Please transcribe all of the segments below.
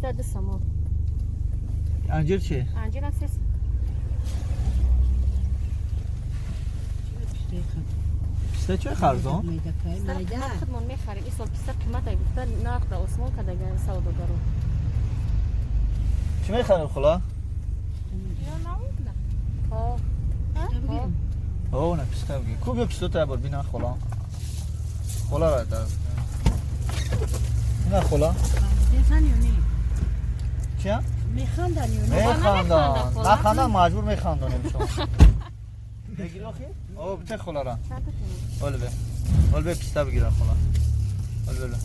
Писта 2 сомон. Анҷир чи? Анҷирам 3. Писта чой арзон? Писта қимат, худмон мехарем. Ин сол писта қимат ай гуфта, нарх да осмон кардаган савдогаро. Чӣ мехарем, хула? Ҳо. О, на, писта бигир. Ку, бیا писта та бор бина, хула. Хула ра да. На, хула. Чия? Механдан ё не? Механдан. Хула. Нахандан, маҷбур механдонем шумо. Бигир охи? О, бите хула ра. Чанд та қимат? Ол бе. Ол бе, писта бигирам, хула. Ол бе.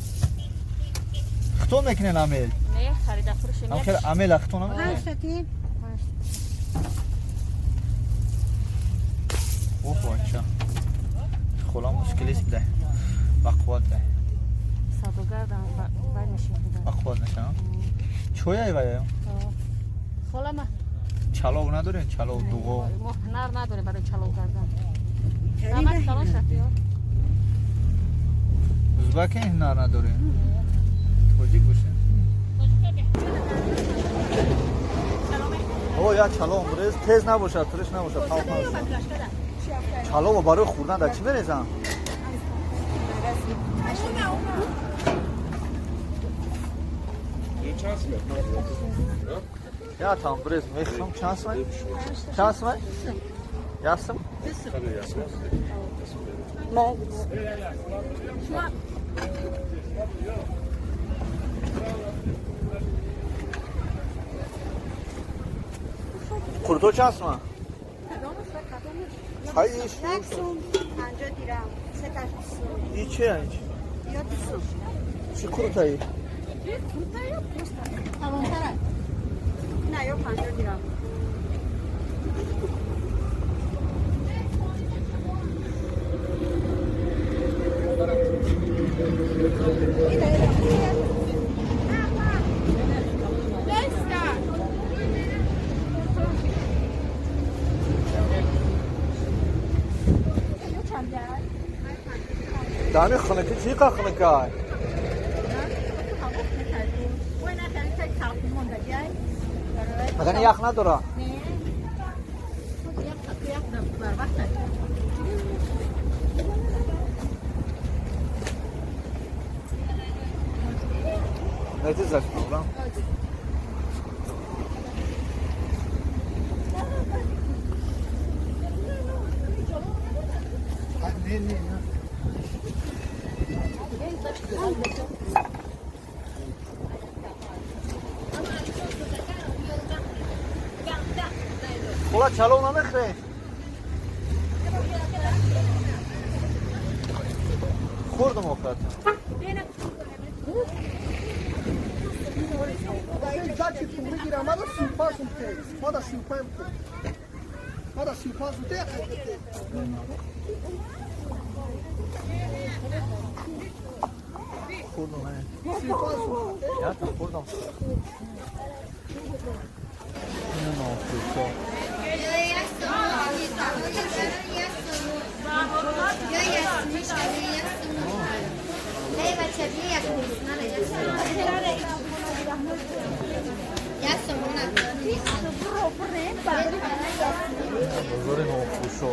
Хто мекунен амел? Не, харида фурӯшем. Ам хел амел хто намекунен? Панҷ тати. Панҷ. Оҳ, бача. Хула мушкилист буда. Ба қувват буда. Савдогар дам бай мешин худа. Ба қувват мешам. Чой ай вая? Хола ма. Чалов надорем, чалов, дуғо. Мо ҳунар надорем барои чалов кардан. Намак калон шафиё. Узбаке ҳунар надорем. Тоҷик бошем. О, я чалов бурез, тез набошад, туриш набошад, палқ набошад. Чалово барои хӯрдан дар чӣ мерезам? Я там бурез мехӯрам, чанд сумай? Чанд сумай? Ясм? Курто чанд сума? Ҳай иш. 1 сум 50 дирам, сеташ 2 сум. И чи ай? Ё 2 сум. Чи куртаи? Калонтара. На, ё 50 дирам. Дами хунуки чӣ қа хунукай? Магар ях надора? Нетизаш проблем. Не, не, не. Хула, чалов намехӯред? Хӯрдум охират. Бигирам, мада 35 сум те, мада 35 те, мада 35 сум те, те. Хӯрдум. 35 сум. Ята хӯрдам. Ина нохӯрто. Бозори нохӯшо.